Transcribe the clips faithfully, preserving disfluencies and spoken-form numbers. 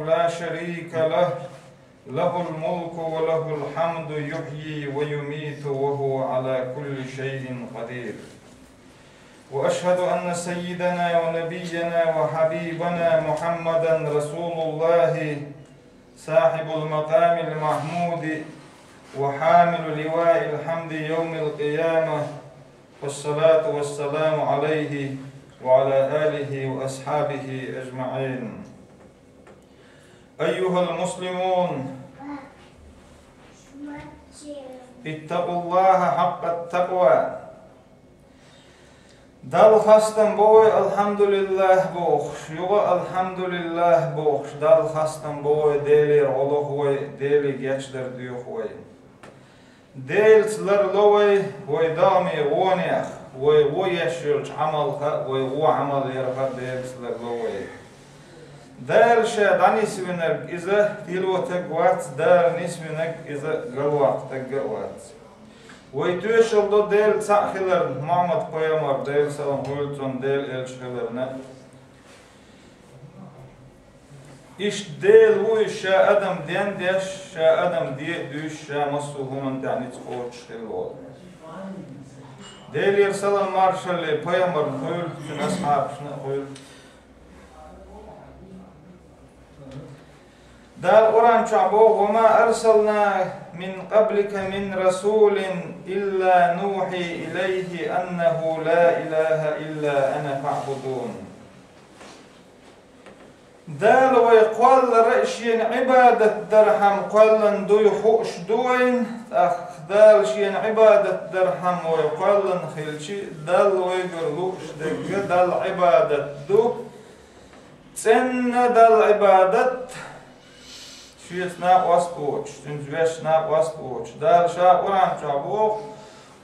لا شريك له، له الملك وله الحمد، يحيي ويميت وهو على كل شيء قدير. وأشهد أن سيدنا ونبينا وحبيبنا محمدا رسول الله، صاحب المقام المحمود، وحامل لواء الحمد يوم القيامة، والصلاة والسلام عليه وعلى آله وأصحابه أجمعين. أيها المسلمون، اتقوا الله حق التقوى. Далла хастам бо вай, алхьамдулиллахӀ бохуш, юха алхьамдулиллахӀ бохуш, Далла хастам бо вай, Делера гӀо лоху вай, Деле гечдар доьху вай. Делаца ларло вай, вай догӀмий гӀонех, вай гӀо еш йолчу Ӏамалха, вай гӀо Ӏамал ярха Делаца ларло вай. Дала ша дӀанисвинарг иза тило таг вац, Дала нисвинарг иза галваккха таг а вац. Вай тоьшалла до Дела цхьаъ хиларна, Мухьаммад-пайхамар, Делан салам хуьлда цунна, Делан элча хиларна. Иштта Дела ву иза ша адам ден а деш, ша адам де а дуьйш, ша массо а хӀуманна тӀехь ницкъ кхочуш хилла волу. Делера салам маршалла пайхамарна хуьлда, цуьнан асхьабашна а хуьлда. Дала Къуръан чохь боху: «وما أرسلنا من قبلك من رسول إلا نوحي إليه أنه لا إله إلا أنا فاعبدون». Дала вай кхоллар а шена Ӏибадат дархьама кхоьллина дуй хууш ду вайна, тӀаккха Дала шена Ӏибадат дархьама вай кхоьллина хилча, Далла вайгара лууш дерг а Далла Ӏибадат ду, цӀенна Далла Ӏибадат, Шеца накъост а воцуш, Цуьнца ваьш накъост а воцуш. Дала Ша Къуръан чохь боху: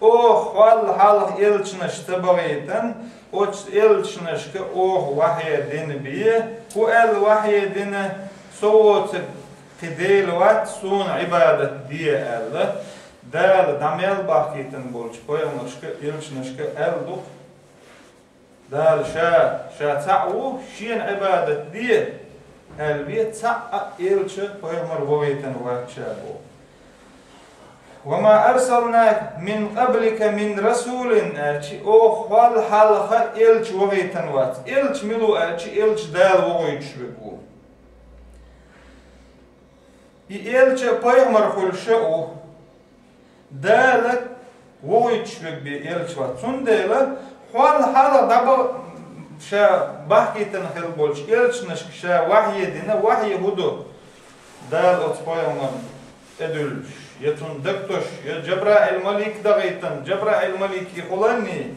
«Оха хьол хьалха элчанаш ца бахийтина, оцу элчанашка Оха вахье дина бен, хӀун аьлла вахье дина, Со воцург кхин Дела вац, Суна Ӏибадат де», аьлла. Дала дӀа мел бахкийтина болчу пайхамаршка, элчанашка аьлла ду-кх. Дала Ша, Ша цхьаъ ву, Шена Ӏибадат де, аьлла бен, цхьа а элча, пайхамар вахийтина вац Ша боху. «وما أرسلنا من قبلك من رسول», аьлча, оха хьол хьалха элча вахийтина вац. Элча мила ву аьлча, элча Дала вохуьйтуш верг ву. И элча пайхамар хуьлуш а ву. Дала вохуьйтуш верг бен элча вац. Цундела хьол хьалха дӀабаха Ша бахкийтина хилла болчу элчанашка Ша вахье дина, вахье хӀун ду? Дала оцу пайхамарна тӀедуьллуш, я цунна дагтош, я Джабраил малик дахийтина, Джабраил малик и хуланний,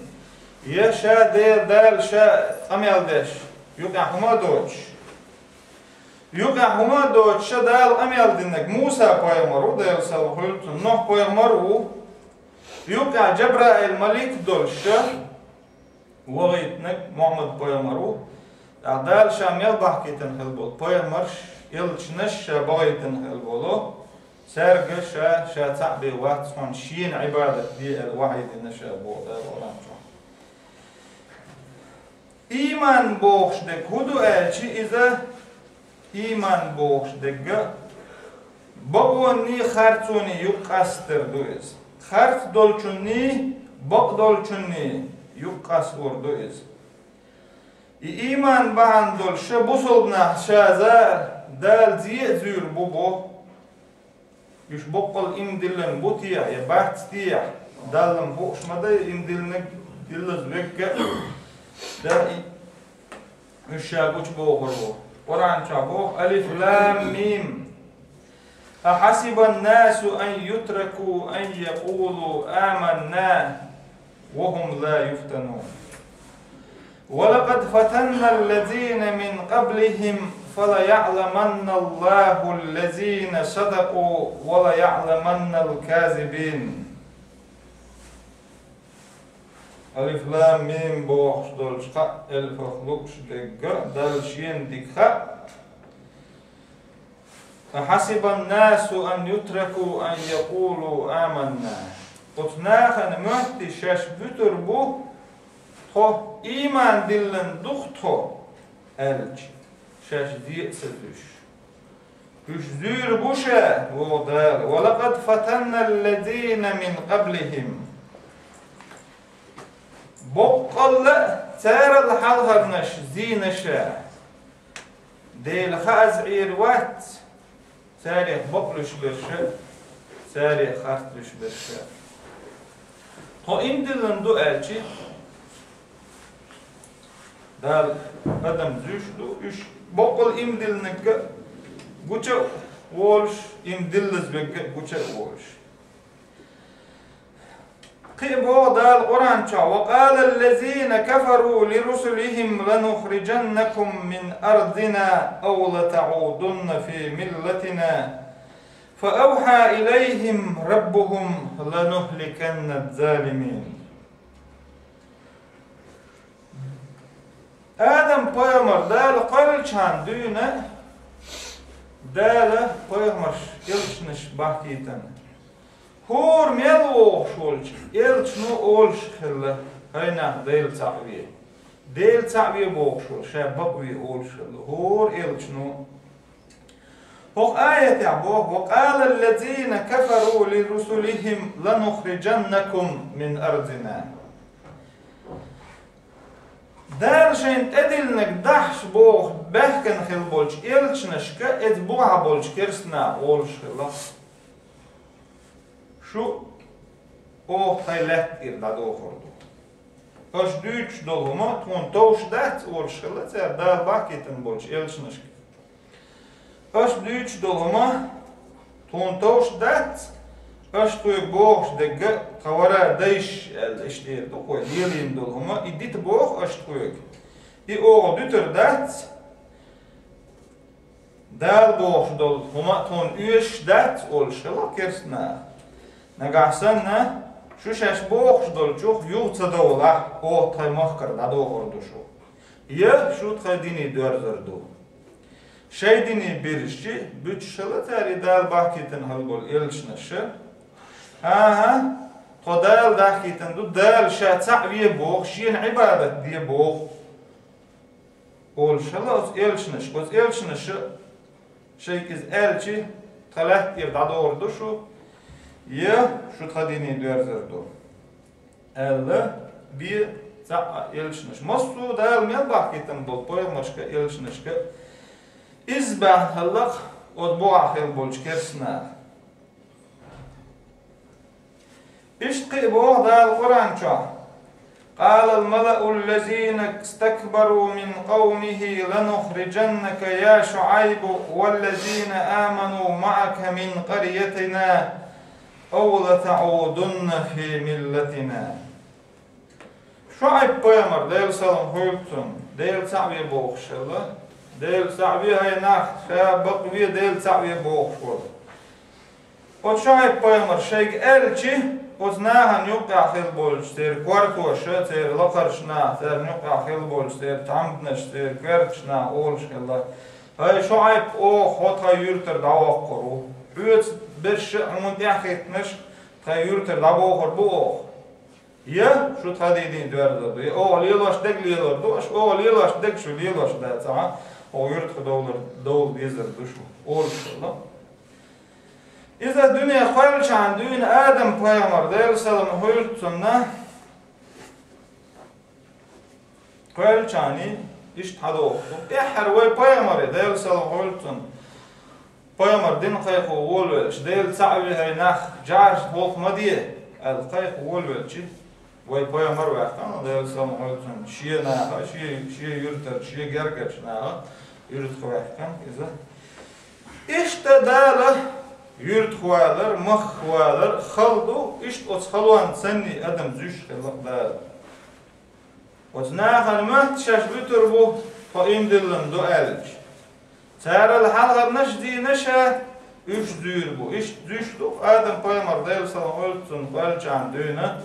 я Ша Дела, Дала Ша къамел деш, юкъахь хӀума а доцуш. Юкъахь хӀума а доцуш, Ша Дала къамел динарг Муса пайхамар ву, Делан салам хуьлда цунна, Нохь пайхамар а ву. Юкъахь Джабраил малик долуш, Ша вахийтинарг Мухьаммад пайхамар ву. ТӀаккха Дала Ша мел бахкийтина хилла болу пайхамарш, элчанаш Ша бахийтина хилла болу, цаьрга Ша, Ша цхьаъ бен вац хьуна, Шена Ӏибадат де аьлла вахье дина Ша боху Дала Къуръан чохь. Ийман бохуш дерг хӀун ду аьлча, иза, ийман бохуш дерг а бакъонний, харцонний юкъа къастор ду иза. Харц долчунний, бакъ долчунний юкъа къастор ду иза. И ийман бахьана долуш ша бусалба нах, ша за-, Дала зе а зуьйр бу бо. Уьш боккъал иман диллина бу техьа, я бац техьа, Далла-м хууш ма дай, иман диллинарг, диллаза верг а. Дала и-, уьш ша гучубохур бу. Къуръан чохь боху: «Алиф лам мим. أحسب الناس أن يتركوا أن يقولوا آمنا وهم لا يفتنون. ولقد فتنا الذين من قبلهم فليعلمن الله الذين صدقوا وليعلمن الكاذبين». Алиф лам мим бохуш долчу кхаа элпах лууш дерг а Далла Шена дика хаьа. «أحسب الناس أن يتركوا أن يقولوا آمنا». Оцу нахана моьттий шаьш буьтур бу тхо, ийман диллина ду-кх тхо, аьлча, шаьш зе а ца зуьйш. Уьш зуьйр бу ша, боху Дала: «Ва лакъад фатанна аллазина мин къаблихим». Боккъалла а царал хьалхарнаш зийна ша. Дела хаа из Ӏийр вац, царех бакълуьйш берш а, царех харц луьйш берш а. Тхо ийман диллина ду аьлча, Дала адам зуьйш ду, уьш боккъал ийман диллинарг а гуча а волуш, ийман диллаза верг а гуча а волуш. Кхин а боху Дала Къуръан чохь: «Ва къала аллазина кафару ли русулихим ланухриджаннакум мин ардина ав латаудунна фи миллатина». فأوحى إليهم ربهم لنهلكن الظالمين. Адам пайхамар Дала кхоьллинчхьана дуьйна, Дала пайхамарш, элчанаш бахкийтина. ХӀора мел вогӀуш волчу элчано олуш хилла: «ХӀай нах, Дела цхьаъ ве». Дела цхьаъ ве бохуш волу, ша бакъ ве олуш хилла хӀора элчано. ХӀокху аятехь боху: «Ва къала аллазина кафару ли русулихим ланухриджаннакум мин ардина». Дала шайна тӀедиллинарг дахьаш боху баьхкина хилла болчу элчанашка, эца бухахь болчу керстанаха олуш хилла: «Шу оха тхайн лаьтта тӀера дӀадохур ду. Аша дуьйцуш долу хӀума тхуна товш дац», олуш хилла цара Дала бахкийтина болчу элчанашка. «Аша дуьйцуш долу хӀума тхуна товш дац, аша тхоьга бохуш дерг а тхан вара дайша», аьлла, иштта эр ду, кхо лелийна долу хӀума, и дита боху аша тхоьга. И оха дуьтур дац, Дала бохуш долу хӀума тхуна оьшуш дац, олуш хилла керстанаха. Нагахь санна, шу шаьш бохуш долчух юха ца довлахь, оха тхайн махкара дӀадохур ду шу. Я шу тхайн дине доьрзур ду. Шайн дине бирзича, буьтуш хилла цара и Дала бахкийтина хилла болу элчанаш. ХӀан-хӀа, тхо Дала дахкийтина ду, Дала ша цхьаъ ве боху, шена Ӏибадат де боху. Олуш хилла оцу элчанаш. Оцу элчанаша шайга иза аьлча, тхан лаьтта тӀера дӀадохур ду шу, я шу тхан дине доьрзур ду, аьлла, бен цхьаъ а элчанаш. Массо а Дала мел бахкийтина болу пайхамаршка а, элчанашка а, иза баьхна хилла-кх оцу бухахь хилла болчу керстанаха. Иштта кхин а боху Дала Къуръан чохь: «Къалал малаул лазина стакбару мин къавмихи ланухриджаннака я ШуӀайбу валлазина аману маӀака мин къарьятина ав латаӀудунна фи миллатина». ШуӀайб пайхамар, Делан салам хуьлда цунна, Дела цхьаъ ве бохуш хилла. Дела цхьаъ ве, хӀай нах, ша бакъ ве, Дела цхьаъ ве бохуш волу. Оцу ШуӀайб пайхамар шайга аьлча, оцу нахана юккъехь хилла болчу церан кортоша, церан лакхарчу наха, царна юккъехь хилла болчу церан тхьамданаш, церан коьртачу наха олуш хилла: «ХӀай ШуӀайб, оха хьо тхан юьртара дӀавоккхур ву. Хьоьца берш а хьуна тӀаьхьахӀиттинарш тхан юьртара дӀабохур бу оха. Я шу тхан дине доьрзур ду, я оха лелош дерг лелор ду аша, оха лелош дерг шу лелош дацахь, оха юьртах довлар, довла дезар ду шу», олуш хилла. Иза дуьне кхоьллинчхьана дуьйна Адам пайхамар, Делан салам хуьлда цунна, кхоьллинчхьана иштта хьадохуш ду. ТӀаьххьара вай пайхамаре, Делан салам хуьлда цунна, пайхамар дина кхайкхо волавелча, Дела цхьаъ ве, хӀай нах, жӀараш хӀокху ма де, аьлла кхайкхо волавелча, вай пайхамар ваьккхина, Делан салам хуьлда цунна, шен наха, шен, шен юьртара, шен гергарчу наха юьртах ваьккхина иза. Иштта Дала юьртах валар, махках валар хала ду, иштта оцу халонца санна адам зуьйш хилла-кх Дала. Оцу нахана моьтту шаьш буьтур бу, тхо ийман диллина ду аьлча. Царал хьалхарнаш зийна ша, уьш зуьйр бу. Иштта зуьйш ду-кх Адам пайхамар, Делан салам хуьлда цунна, кхоьллинчхьана дуьйна.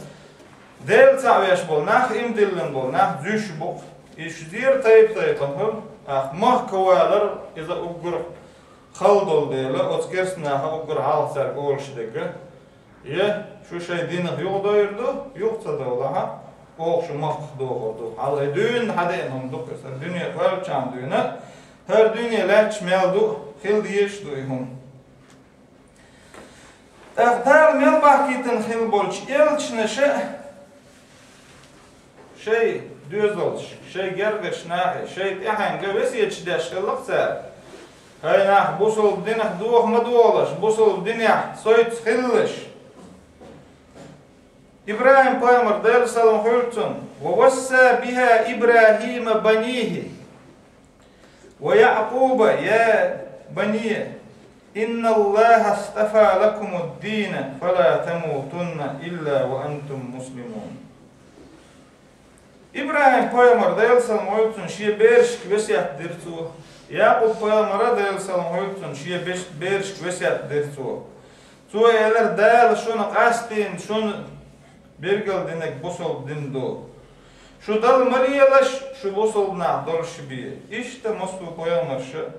Дела цхьаъ веш болу нах, ийман диллина болу нах зуьйш бу-кх. Уьш зийра тайп-тайпана хуьлу, тӀаккха махках валар иза уггар хала долу дела, оцу керстанаха уггар хьалха цаьрга олуш дерг а: «Я шу шайн динах юхадовр ду, юха ца довлахь, оха шу махках дохур ду». Хьалха дуьйна хьадеана хӀума ду-кх иза, дуьне кхоьллинчхьана дуьйна, хӀара дуьне лаьтташ мел ду, хила дезаш ду и хӀума. ТӀаккха Дала мел бахкийтина хила болчу элчанаша шайн доьзалш, шайн гергарчу нахе, шайн тӀаьхьенга весеташ деш хилла-кх цара. ХӀай нах, бусалба динах доха ма догӀалаш, бусалба динехь соьца хилалаш. ИбрахӀим-пайхамар, Делан салам хуьлда цунна: «Ва васса биха ИбрахӀима банихӀи ва ЯӀкъуба, я банийя, инналлахӀа стафа лакумуд-дина, фала тамутунна илла ва антум муслимун». ИбрахӀим-пайхамар, Делан салам хуьлда цунна, шен берашка весет дира цо. Якъуб-пайхамара, Делан салам хуьлда цунна, шен беш-, берашка весет дира цо. Цо элира: «Дала шуна къастийна, шуна билгалдинарг бусалба дин ду. Шу Далла ма лелаш, шу бусалба нах долуш бе». Иштта массо а пайхамарша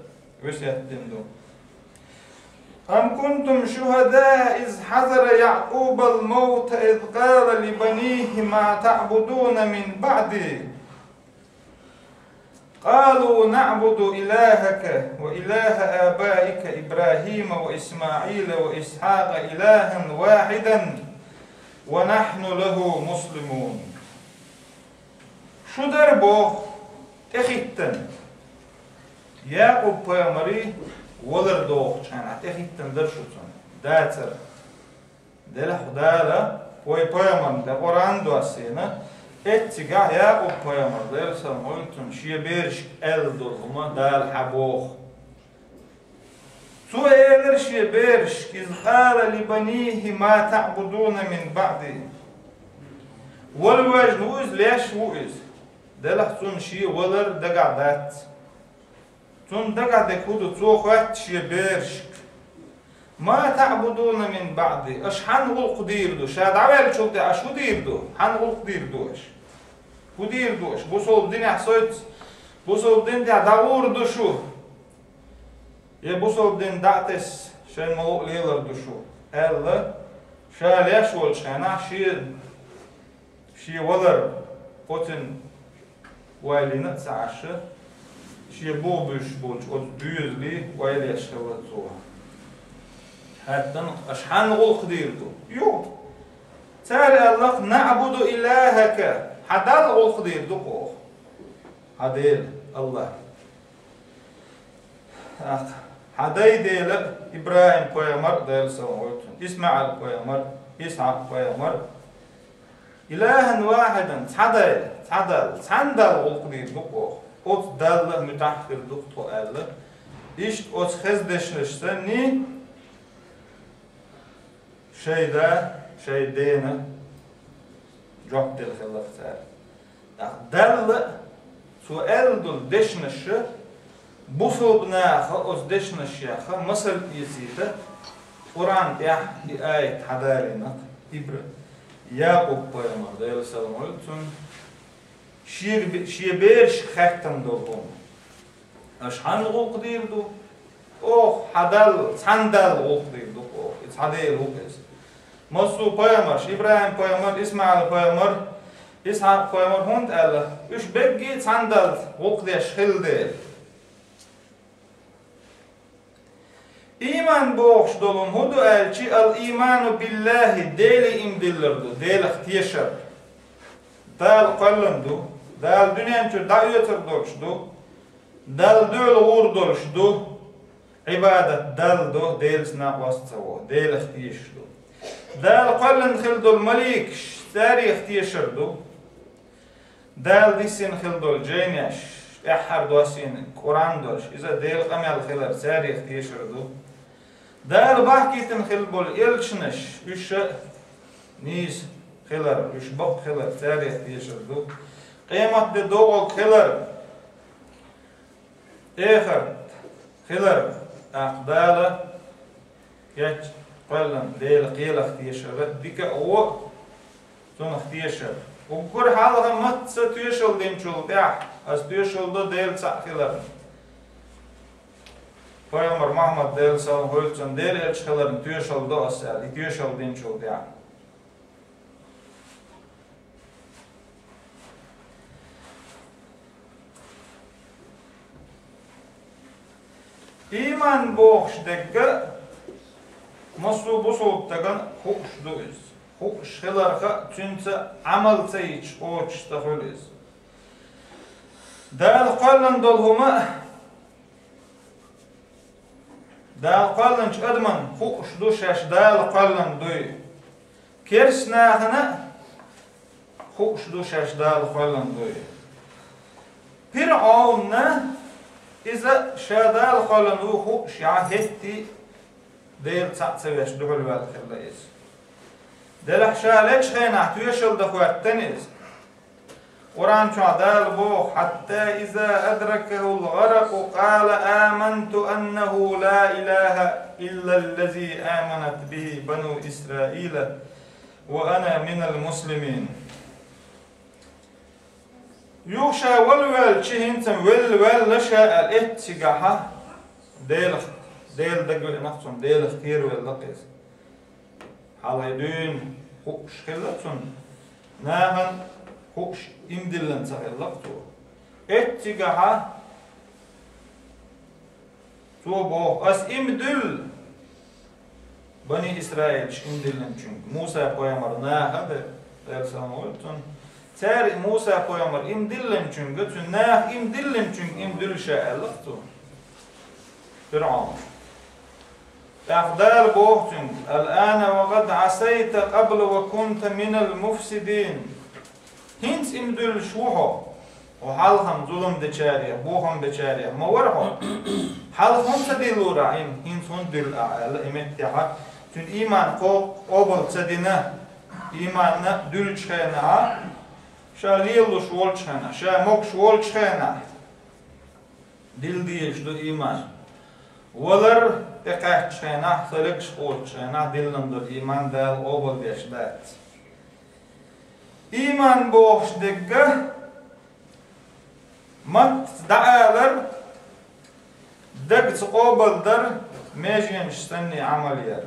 весет дина ду. «Ам кунтум шухӀадаъа из хьазара ЯӀкъубал мавта из къала ли банихӀи ма таӀбудуна мин баӀди?» قالوا نعبد إلهك وإله آبائك إبراهيم وإسماعيل وإسحاق إلها واحدا ونحن له مسلمون. Шу дара боху тӀехӀиттина. Якъуб-пайхамаре валар дохучу хенахь тӀехӀиттина дара шу цунна. Дацара. Делахь Дала вайн пайхамарна тӀе Къуръан доссийна, эццигахь Якъуб-пайхамар, Делан салам хуьлда цунна, шен берашка аьлла долу хӀума Дала хьан боху. Цо элира шен берашка: «Из къала ли банихӀи ма таӀбудуна мин баӀди». Вала воьжна ву иза, леш ву иза. Делахь цунна шен валар дагахь дац. Цунна дагахь дерг хӀун ду? Цо хоьтту шен берашка: «Ма таӀбудуна мин баӀди? Аша хьанна гӀуллакх дийр ду? Ша дӀаваьллачул тӀаьхьа аша хӀун дийр ду? Хьанна гӀуллакх дийр ду аша? ХӀун дийр ду аша? Бусалба динехь соьца, бусалба дин тӀехь дӀагӀур ду шу? Я бусалба дин дӀа а тесна, шайн мукъа лелар ду шу?» — аьлла, ша леш волчу хенахь шен Шен валар оццул ойла йина а ца Ӏаш, шен бух буьйсуш болчу оцу доьзалийн ойла еш хилла цо. Хьаьттина: «Аша хьанна гӀуллакх дийр ду?» — аьлла. Цара аьлла: «НаӀбуду илахӀака, хьан Далла гӀуллакх дийр ду-кх оха, хьан Дела, АллахӀ». ТӀаккха хьан дай Дела, ИбрахӀим-пайхамар, Делан салам хуьлда цунна, ИсмаӀил-пайхамар, Исхьакъ-пайхамар, илахӀан вахьидан, цхьа Дела, цхьа Далла, цхьана Далла гӀуллакх дийр ду-кх оха. Оцу Далла муьтӀахь хир ду-кх тхо аьлла. Иштта оцу хеза дешнаш санний, шайн да, шайн дена жоп делла хилла-кх цара. ТӀаккха Далла цо аьлла долу дешнаш, бусалба наха оцу дешнашех масал эцийта, Къуръан тӀехь и аят хьадалийна-кх. Ибра-, Якъуб-пайхамар, Делан салам хуьлда цунна, шен бе-, шен берашка хаьттина долу хӀума. Аша хьанна гӀуллакх дийр ду? Оха хьан Далла, цхьана Далла гӀуллакх дийр ду-кх оха. И цхьа Дела ву-кх иза. Массо а пайхамарш, ИбрахӀим-пайхамар, ИсмаӀил-пайхамар, Исхьакъ-пайхамар, хӀунда аьлла, уьш берриге а цхьана Далла гӀуллакх деш хилла дела. Ийман бохуш долу хӀун ду аьлча, ал-ийману биллахӀи, Деле ийман диллар ду, Делах тешар. Дала кхоьллина ду, Дала дуьнен чуьра дӀаоьцур долуш ду, Далла доьла гӀур долуш ду, Ӏибадат Далла до, Делаца накъост ца во, Делах тешаш ду. Дала кхоьллина хилла долу маликаш, царех тешар ду. Дала диссина хилла долу жайнеш, тӀаьххьара доссийна Къуръан долуш, иза Делан къамел хилар, царех тешар ду. Дала бахкийтина хилла болу элчанаш, уьш а нийса хилар, уьш бакъ хилар, царех тешар ду. Къематде догӀург хилар, эхарт хилар, тӀаккха Дала кечкъоьллина Делан кхелах тешар, дика а, вон а, цунах тешар. Уггар хьалха мацца тоьшалла динчул тӀаьхьа, аса тоьшалла до Дела цхьаъ хиларна. Пайхамар Мухьаммад, Делан салам хуьлда цунна, Делан элча хиларна тоьшалла до аса аьлла, и тоьшалла динчул тӀаьхьа. И Иман бохуш дерг а массо а бусалба стагана хууш ду иза. Хууш хиларх а, цуьнца Ӏамал ца йича кхочуш ца хуьлу иза. Дала кхоьллина долу хӀума а, Дала кхоьллинчу адамна хууш ду шаьш Дала кхоьллина дуй. Керста нахана а хууш ду шаьш Дала кхоьллина дуй. ПирӀовнна иза ша Дала кхоьллина ву хууш, яа хӀетте а Дела цхьаъ ца веш дуьхьал ваьлла хилла иза. Делахь ша лечу хенахь тоьшалла дан хӀоьттина иза. Къуръан чохь Дала боху: «Хьатта иза адракахул гӀаракъу, къала аманту аннаху ла илаха иллаллази аманат бихи бану Исраила, ва ана минал муслимин». Юха ша вала ваьлча, хӀинца велла ваьлла ша аьлла, эццигахьа Делах, Дела дагавеана цунна, Делах кхеравелла иза. Хьалха дуьйна хууш хилла цунна, нахана хууш иман диллина ца хилла цо. Эццигахьа цо боху: «Ас иман дуьллу бани Исраилаш иман диллинчуьнга». Муса пайхамар наха а ду, Делан салам хуьлда цунна. Цара Муса пайхамар иман диллинчуьнга, цуьнан наха иман диллинчуьнга иман дуьллу ша аьлла цо. ПирӀавн. ТӀаккха Дала боху цуьнга: «Ал-ана ва къад Ӏасайта къабла ва кунта минал муфсидин». ХӀинца иман дуьллуш ву хьо, хьо хьалха-м зулам дечарех, бохам бечарех ма вара хьо. Хьалха хӀунда ца диллора ахь иман, хӀинца хӀунда дуьллу ахь аьлла, и меттехьа цуьнан иман кхо къобал ца дина, иманна дуьллучу хенахь, ша лелалуш волчу хенахь, ша могуш волчу хенахь, дилла дезаш ду иман. Валар тӀекхаьччу хенахь, са легаш кхочучу хенахь диллина долу иман Дала къобалдеш дац. Иман бохуш дерг а маттаца дӀаалар, дагца къобалдар, меженаш санний Ӏамал яр.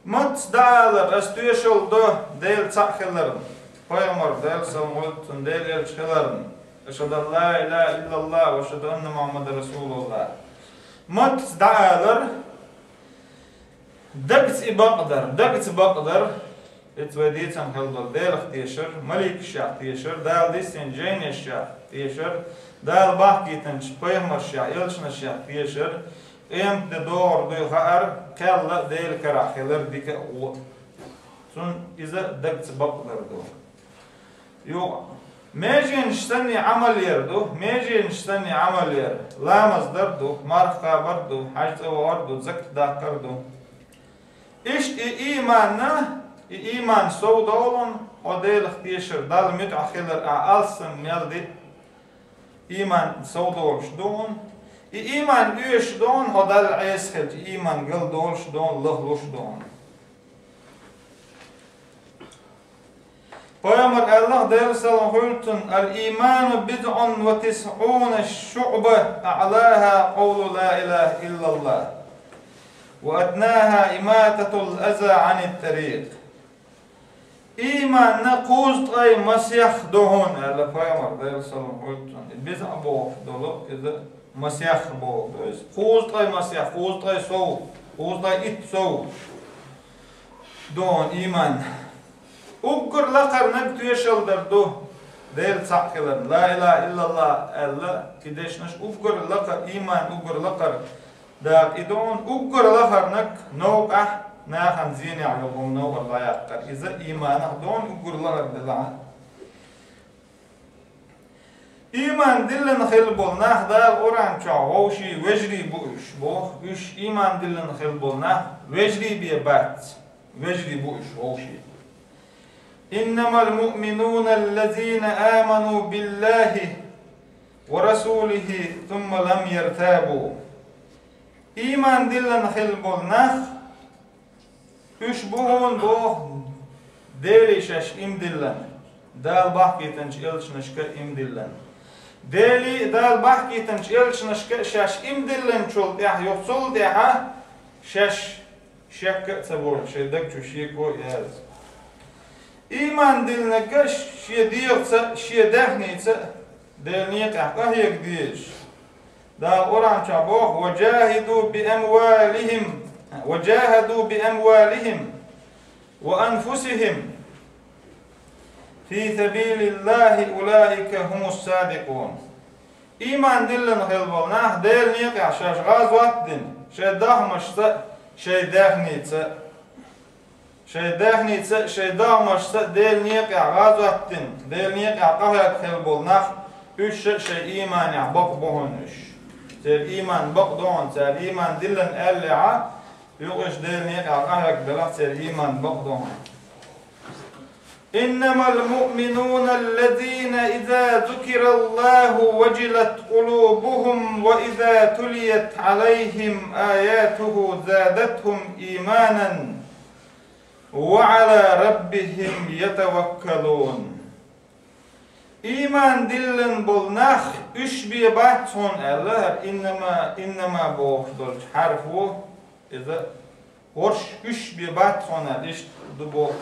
Маттаца дӀаалар, ас тоьшалла до Дела цхьаъ хиларна, пайхамар, Делан салам хуьлда цунна, Делан элча хиларна, ашхаду ан ла илаха иллаллах ва ашхаду анна Мухаммадан расулуллах. Маттаца дӀаалар, дагца и бакъдар, дагца бакъдар, иза вай дийцам хила долу Делах тешар, маликашех тешар, Дала дисина жайнашех тешар, Дала бахкийтинчу пайхамаршех, элчанашех тешар, къематде догӀур дуй хаар, кхел а Делан карахь хилар дика а, вон а. Цунна иза дагца бакъдар ду. Юха, меженаш санний Ӏамал яр ду, меженаш санний Ӏамал яр, ламаз дар ду, марха кхабар ду, хьаьж цӀа вахар ду, закат даккхар ду. Иштта и иманна, и иман сов долун, хьо Делах тешар, Далла муьтӀахь хилар ахь алсам мел ди, иман сов долуш ду хьуна. И иман оьшуш ду хьуна, хьо Далла Ӏеса хилча, иман гал долуш ду хьуна, лахлуш ду хьуна. Пайхамар аьлла, Делан салам хуьлда цунна: «Ал-иману бидъун ва тисъуна шуъба, аълаха къавлу ла илаха иллаллах, ва аднаха имататул аза Ӏанит тарикъ». Иманна кхузткъе масех ду хьуна, аьлла пайхамар, Делан салам хуьлда цунна. И бидъа бохуш долу, иза масех боху. То есть кхузткъе масех, кхузткъе сов, кхузткъе итт сов ду хьуна иман. Уггар лакхарнаг тоьшалла дар ду Дела цхьаъ хиларна. Ла илаха иллаллах аьлла, и дешнаш уггар лакха, иман уггар лакхара дакъа и ду хьуна, уггар лахарнаг новкъахь нахана зенехь йолу хӀума новкъара дӀаяккхар. Иза иманах ду хьуна уггар лахара делахь. Иман диллина хилла болу нах Дала Къуръан чохь вовшийн вежарий бу уьш боху. Уьш иман диллина хилла болу нах вежарий бен бац. Вежарий бу уьш вовшийн. «Иннамал муъминуна аллазина аману биллахи ва расулихи сумма лам яртабу». Иман диллина хилла болу нах, уьш бу хьуна боху, Деле шаьш иман диллина, Дала бахкийтинчу элчанашка иман диллина. Деле а, Дала бахкийтинчу элчанашка а шаьш иман диллинчул тӀаьхьа, юха цул тӀаьхьа шаьш шек а ца бохуш, шайн даг чу шеко а яц. Иман диллинарг шен дегӀаца а, шен даьхница а Делан некъахь къахьега дезаш. Дала Къуръан чу боху: «وجاهدوا بأموالهم، وجاهدوا بأموالهم وأنفسهم في سبيل الله أولئك هم الصادقون». Ийман диллина хилла болу нах Делан некъехь шаьш гӀазот дина, шайн дахамашца а, шайн даьхница а. Шайн даьхница а, шайн дахамашца а Делан некъехь гӀазот дина, Делан некъехь къахьегна хилла болу нах, уьш а шайн ийманехь бакъ бу хьуна уьш. Церан ийман бакъ ду хьуна, цара ийман диллина аьллехь, юкъа уьш Делан некъехь къахьегна белахь, церан ийман бакъ ду хьуна. إنما المؤمنون الذين إذا ذكر الله وجلت قلوبهم وإذا تليت عليهم آياته زادتهم إيمانا وعلى ربهم يتوكلون. Ийман диллина болу нах уьш бен бац хьуна аьлла, хӀара иннама, иннама бохуш долчу хьарфо, иза хӀорш уьш бен бац хьуна аьлла, иштта ду боху.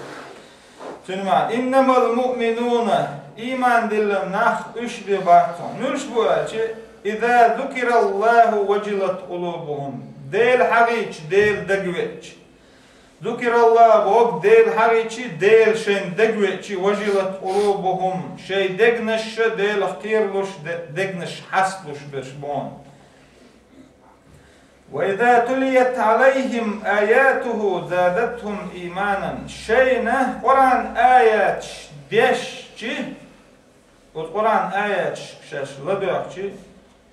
Цуьнан маьӀна: «إنما المؤمنون», ийман диллина нах уьш бен бац хьуна. Муьлш бу аьлча, «إذا ذكر الله وجلت قلوبهم», Дела хьахийча, Дела дагавеача. «ذكر الله» боху Дела хьахийча, Дела шайна дагавеача, «وجلت قلوبهم», шайн дегнаш а Делах кхералуш, де-, дегнаш хьасталуш берш бу хьуна. «وإذا تليت عليهم آياته زادتهم إيمانا». Шайна Къуръан аяташ дешча, оцу Къуръан аяташ шаьш ладоьгӀча,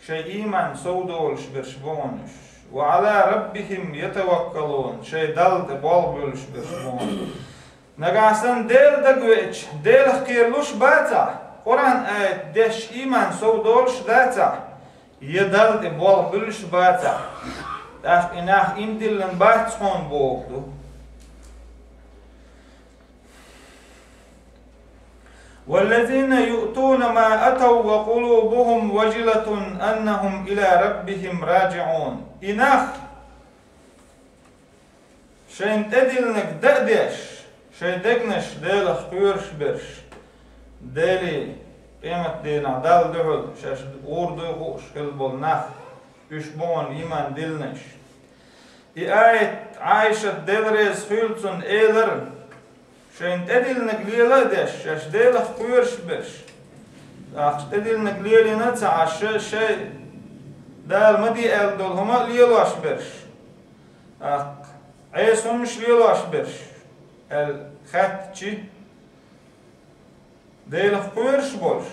шайн ийман совдолуш берш бу хьуна уьш. «وعلى ربهم يتوكلون», шайн Далла тӀе болх буьллуш берш бу хьуна. Нагахь санна Дела дагавеача, Делах кхералуш бацахь, Къуръан аят дешча ийман совдолуш дацахь, я Далла тӀе болх буьллуш бацахь, тӀаккха и нах ийман диллина бац хьуна боху ду. «والذين يؤتون ما آتوا وقلوبهم وجلة أنهم إلى ربهم راجعون». И нах, шайна тӀедиллинарг дан а деш, шайн дегнаш Делах кхоьруш берш, Деле, къематдийнахь Далла дуьхьал шаьш гӀур дуй хууш хилла болу нах, уьш бу хьуна ийман диллинарш. И аят Ӏайшат, Дела реза хуьлда цунна, элира: шайна тӀедиллинарг лела а деш, шаьш Делах кхоьруш берш. ТӀаккха тӀедиллинарг лелийна а ца Ӏаш, шайн Дала ма де аьлла долу хӀума а лелош берш. ТӀаккха Ӏеса хӀуманаш лелош берш, аьлла хаьттича, Делах кхоьруш болуш.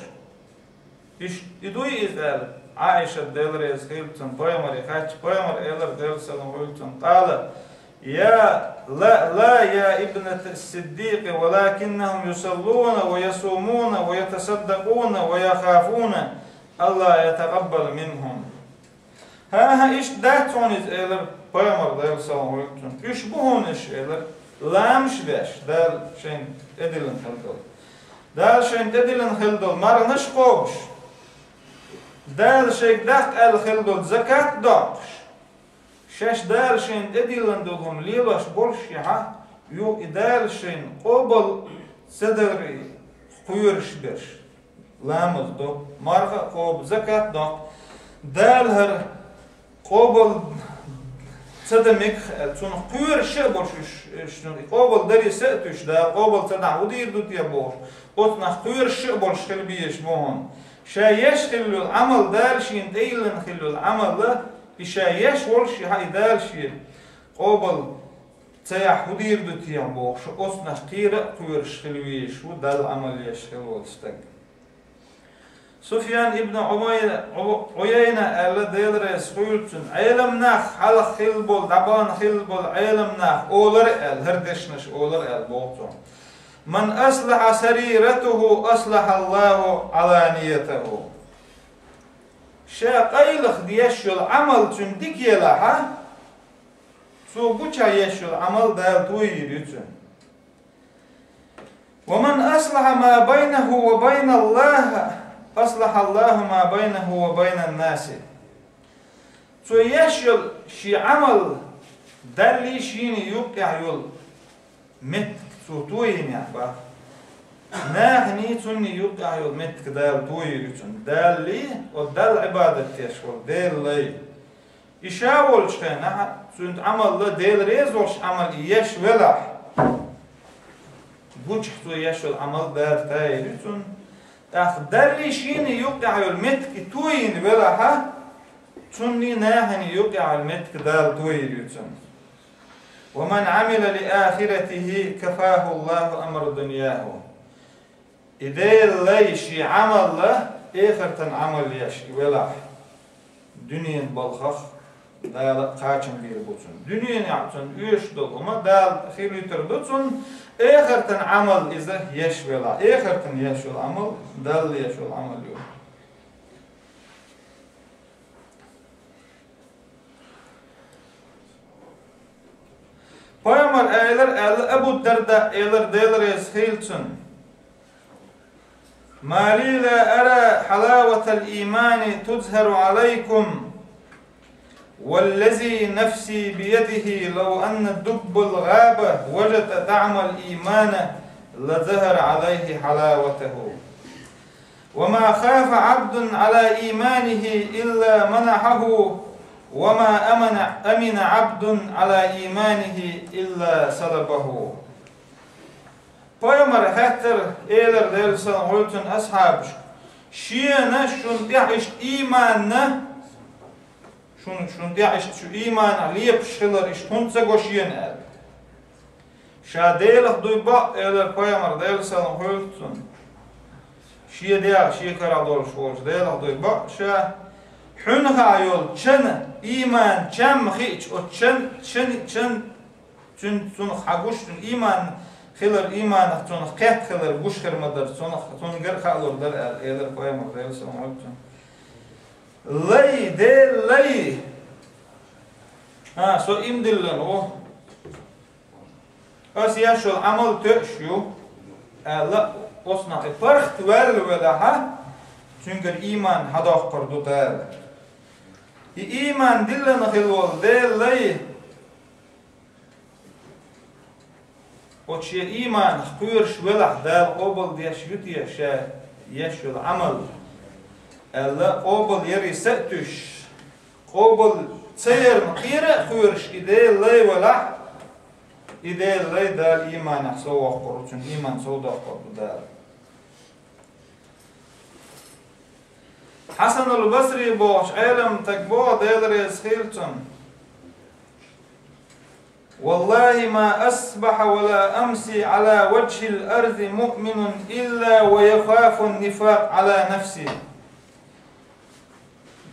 Иштта и дуй иза аьлла, Ӏайшат, Дела реза хуьлда цунна, пайхамаре хаьттича, пайхамара элира, Делан салам хуьлда цунна: «قال: لا، لا يا ابنة الصديق، ولكنهم يصلون ويصومون ويتصدقون ويخافون ألا يتقبل منهم». «ХӀан-хӀа, иштта дац хьуна иза», — элира пайхамара, Делан салам хуьлда цунна. «Уьш бу хьуна уьш, — элира, — ламазаш деш, Дала шайна тӀедиллина хилла долу, Дала шайна тӀедиллина хилла долу марханаш а кхобуш, Дала шайга даккха аьлла хилла долу закат а доккхуш, шаьш Дала шайна тӀедиллина долу хӀума лелош болушшехь, юха и Дала шайна къобал ца даре кхоьруш берш». Ламаз до, марха а кхобу, закат а доккху. Дала хӀара къобал ца дан мегаш аьлла, цунах кхоьруш а болуш уьш, уьш цунах и къобал даре са а туьйсуш, Дала къобал ца дахь хӀун дийр ду те бохуш, оцунах кхоьруш а болуш хила безаш бу хьуна. Ша еш хилла йолу Ӏамал, Дала шена тӀейиллина хилла йолу Ӏамал, и ша еш волушшехь, и Дала шена къобал ца яхь хӀун дийр ду те бохуш, оцунах кхера а кхоьруш хила везаш ву Далла Ӏамал еш хилла волу стаг. Суфьян ибн Ӏумай-, Ӏу-, Ӏуяйна аьлла, Дела реза хуьлда цунна, Ӏелам нах, хьалха хилла болу, дӀабахана хилла болу Ӏелам нах олура аьлла, хӀара дешнаш олура аьлла боху цо: «من أصلح سريرته أصلح الله علانيته». Ша къайлаха деш йолу Ӏамал цуьнан дика елахь, цо гучахь еш йолу Ӏамал Дала тойийр ю цуьнан. «ومن أصلح ما بينه وبين الله أصلح الله ما بينه وبين الناس». Цо еш йолу шен Ӏамал Даллий шений юккъехь йолу меттиг цо тойинехь бах. Наханий цунний юкъехь йолу меттиг Дала тойийр ю цунна. Даллий, оцу Далла Ӏибадат деш волу Делан лай. И ша волчу хенахь, цуьнан Ӏамалла Дела реза волуш Ӏамал и еш велахь, гучахь цо еш йолу Ӏамал Дала тойийр ю цунна. ТӀаккха даллий шений юкъехь йолу меттиг и тойийна велахьа, цунний наханий юкъехь йолу меттиг Дала тойийр ю цунна. «Ва ман Ӏамила ли ахиратихи кафаху Аллаху амра дуньяху». И Делан лай шен Ӏамалла эхартан Ӏамал еш и велахь, дуьненан балхах Дала кхачам бийр бу цунна. Дуьненахь цунна оьшуш долу хӀума Дала хилийтар ду цунна, эхартан Ӏамал иза еш велахь. Эхартан еш йолу Ӏамал Далла еш йолу Ӏамал ю. Пайхамар элира аьлла, Абу Дарда элира, Дела реза хийла цунна: «Ма ли ла ара хьалаватал иймани тузхару Ӏалайкум, валлази нафси биядихи, лав анна дуббал гӀаба важада таӀмал иймана, лазахара Ӏалайхи хьалаватаху». «Ва ма хафа Ӏабдун Ӏала ийманихи илла манахьаху, ва ма амана, амина Ӏабдун Ӏала ийманихи илла салабаху». Пайхамар хаьттара, элира Делан салам хуьлу цунна, асхьабашка: «Шена шуна тӀехь иштта ийманна, шуна, шуна тӀехь иштта шу ийманах лепаш хилар иштта хӀунда ца го шена?» – аьлла. «Ша Делах дуй бакъ», – элира пайхамар, Делан салам хуьлу цунна. Шен дегӀ, шен карахь долуш волчу Делах дуй бакъ ша, хьуьнхахь йолу чан, ийман чам хиъча, оцу чан, чан, чан, цуьн-, цунах хьан гуш, цуьнан ийман хилар, ийманах цунах кхетта хилар гуш хир ма дара, цунах, цуьнгара хаалур дара аьлла, элира пайхамар, Делан салам хуьлу цунна. Лай, Делан лай! А, со ийман диллина ву. Ас еш йолу Ӏамал тоьуш ю, аьлла, оцу нахе паргӀат ваьлла велахьа, цуьнгара ийман хьадоккхур ду Дала. И ийман диллина хилла волу Делан лай, оцу шен ийманах кхоьруш велахь, Дала къобалдеш ю те ша еш йолу Ӏамал, аьлла, къобалъярий са а туьйсуш, къобал ца ярна кхера а кхоьруш и Делан лай велахь, и Делан лай Дала ийманах сов воккхур ву, цуьнан ийман сов доккхур ду Дала. Хьасанул Басри бохучу Ӏеламстага боху, Дела реза хийла цунна: «Валлахи, ма асбахьа ва ла амси Ӏала ваджхил арзи муъминун илла ва яхафун нифакъ Ӏала нафси».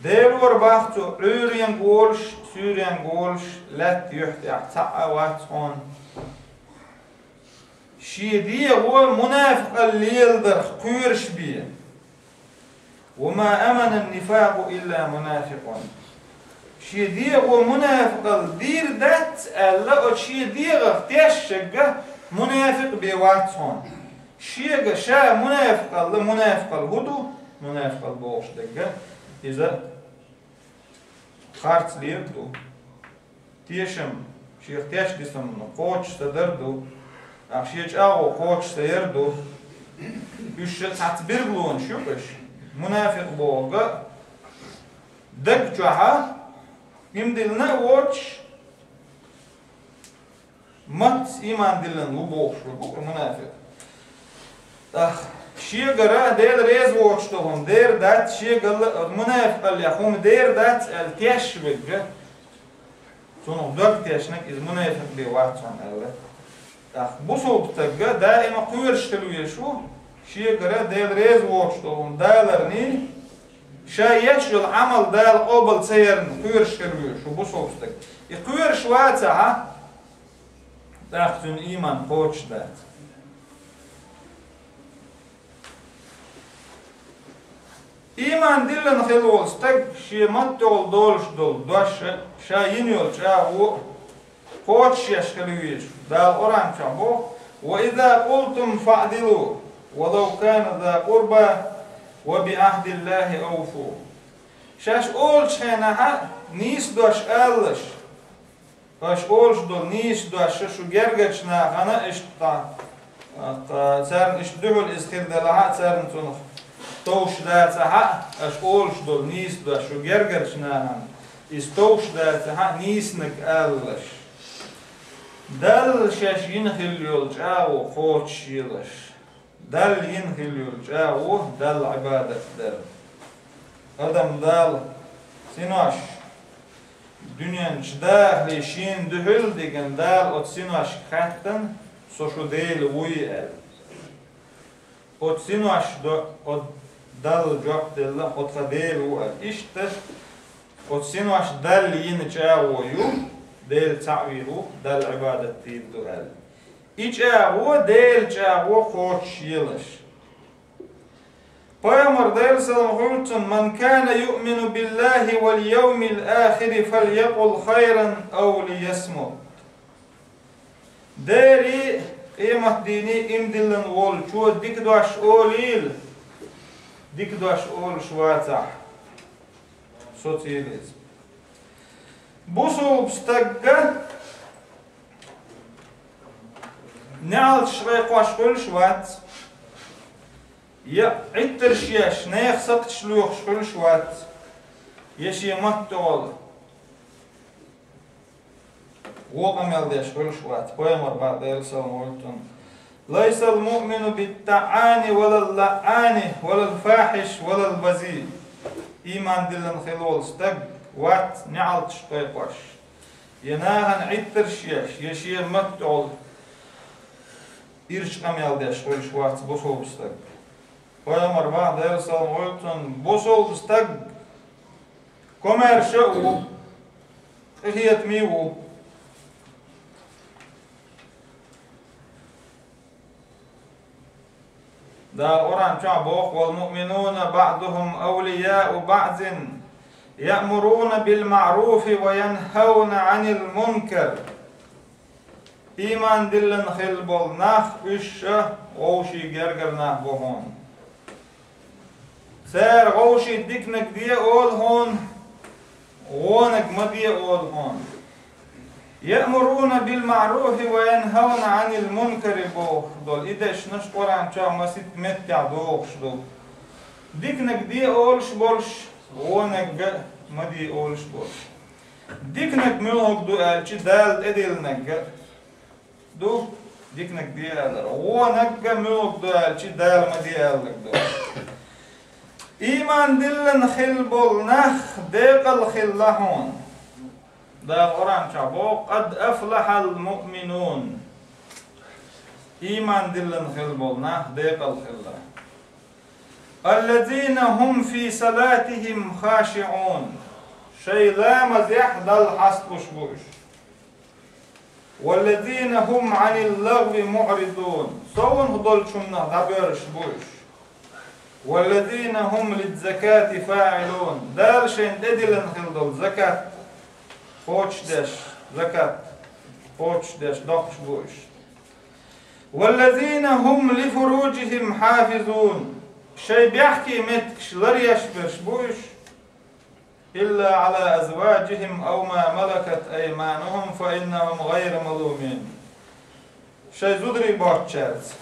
Делора бах цо, Ӏуьйренга волуш, суьйренга волуш, лаьтта юьхь тӀехь цхьаъ а вац хьуна шен дегӀо мунафикъалла леладарх кхоьруш бен. «Ва ма амана нифакъу илла мунафикъун». Шен дегӀо мунафикъалла дийр дац аьлла, оцу шен дегӀах тешшагга мунафикъ бен вац хьуна. Шега ша мунафикъалла, мунафикъалла хӀун ду? Мунафикъалла бохуш дерг иза харц лер ду. Тешам, шех тешдисам кхочуш ца дар ду, ах шен чӀагӀо кхочуш ца яр ду. Уьш цхьацца билгалонаш ю-кх уьш. Мунафикъ бохург даг чохьа, ийман диллина а воцуш, маттаца ийман диллина ву бохуш верг ву мунафикъ. ТӀаккха шегара Дела реза воцуш долу хӀума дер дац, шегалла мунафикъаллех хӀума дер дац аьлла тешаш верг, цунах дог тешнарг иза мунафикъ бен вац хьуна аьлла. ТӀаккха бусалба стаг даима кхоьруш хила везаш ву, шегара Дела реза воцуш долу хӀума даларний, ша еш йолу Ӏамал Дала къобал ца ярна кхоьруш хила везаш ву бусалба стаг. И кхоьруш вацахьа, тӀаккха цуьнан ийман кхочуш дац. Ийман диллина хила волу стаг шен маттахула долуш долу дош а, ша йина йолу чӀагӀо а кхочушъеш хила везаш. Дала Къуръан чохь боху: «Ва иза къултум фаъдилу, ва лав кана за къурба, ва би Ӏахдиллахи авфу». Шаьш олучу хенахь а нийса дош алалаш, аша олуш долу нийса дош шу гергарчу нахана иштта Царна иштта дуьхьал иза хир делахь а, царна цунах товш дацахь а, аша олуш долу нийса дош шу гергарчу нахана, иза товш дацахь а, нийсаниг алалаш. Далла шаьш йина хилла йолу чӀагӀо кхочушъелаш. Далла йина хилла йолу чӀагӀо Далла Ӏибадат дар. Адам Дала синош дуьнен чу дахале шена дуьхьал а дигна, Дала оцу синошка хаьттина: «Со шу Дела вуй?» – аьлла. Оцу синош до-, оцу Далла жоп делла: «Хьо тхан Дела ву», – аьлла. Иштта оцу синош Далла йина чӀагӀо ю, Дела цхьаъ вийр ву, Далла Ӏибадат дийр ду аьлла. И чӀагӀо, Делан чӀагӀо кхочушъелаш. Пайхамар, Делан салам хуьлда цунна: «Ман кана юъмину биллахи вал йовмил ахири фалякъул хайран ав лиясмут». Дерий, къематдийний иман диллина волчо дика дош олийла, дика дош олуш вацахь, социйла иза. Бусулба стагга неӀалташ кхайкхош хуьлуш вац, я Ӏиттарш еш, нехан сакхташ лоьхуш хуьлуш вац, я шен матта тӀехула вон къамел деш хуьлуш вац. Пайхамар боху, Делан салам хуьлда цунна: «Лайсал муъмину биттаъани валал лаъани валал фахиш валал бази». Ийман диллина хилла волу стаг вац неӀалташ кхайкхош, я нахана Ӏиттарш еш, я шен матта тӀехула ирча къамел деш хуьлуш вац бусулба стаг. Пайхамар боху, Делан салам хуьлда цунна: бусулба стаг комаьрша а ву, къинхетаме а ву. Дала Къуръан чохь боху: «Вал муъминуна баъдухум авлияу баъдин, яъмуруна бил маъруфи ва янхауна Ӏанил мункар». Ийман диллина хилла болу нах, уьш ша вовшийн гергара нах бу хьуна. Цара вовшийн диканиг де олу хьуна, вониг ма де олу хьуна. «Яъмуруна бил маъруфи ва янхауна Ӏанил мункари» бохуш долу и дешнаш Къуръан чохь масийтта меттехь догӀуш ду. Диканиг де олуш болуш, вониг ма де олуш болуш. Диканиг муьлхарг ду аьлча, Дала тӀедиллинарг ду диканиг де алар. Вониг муьлхарг ду аьлча, Дала ма де аларг ду. Ийман диллина хилла болу нах декъала хилла хьуна. Дала Къуръан чохь боху: «Къад афлахьал муъминун». Ийман диллина хилла болу нах декъала хилла. «Аллазина хум фи салатихим хашиъун». Шайн ламазехь Далла хьасталуш бу уьш. «Валлазина хум Ӏанил лагъви муъридун». Совнах долчунах дӀабоьрзуш бу уьш. «Валлазина хум лиззакати фаъилун». Дала шайна тӀедиллина хилла долу закат кхочушдеш, закат кхочушдеш доккхуш бу уьш. «Валлазина хум лифуруджихим хьафизун». Шайн бехке меттигаш ларъеш берш бу уьш. «Илла Ӏала азваджихим ав ма малакат айманухум фа иннахум гӀайру малумин». Шайн зударий боцучаьрца.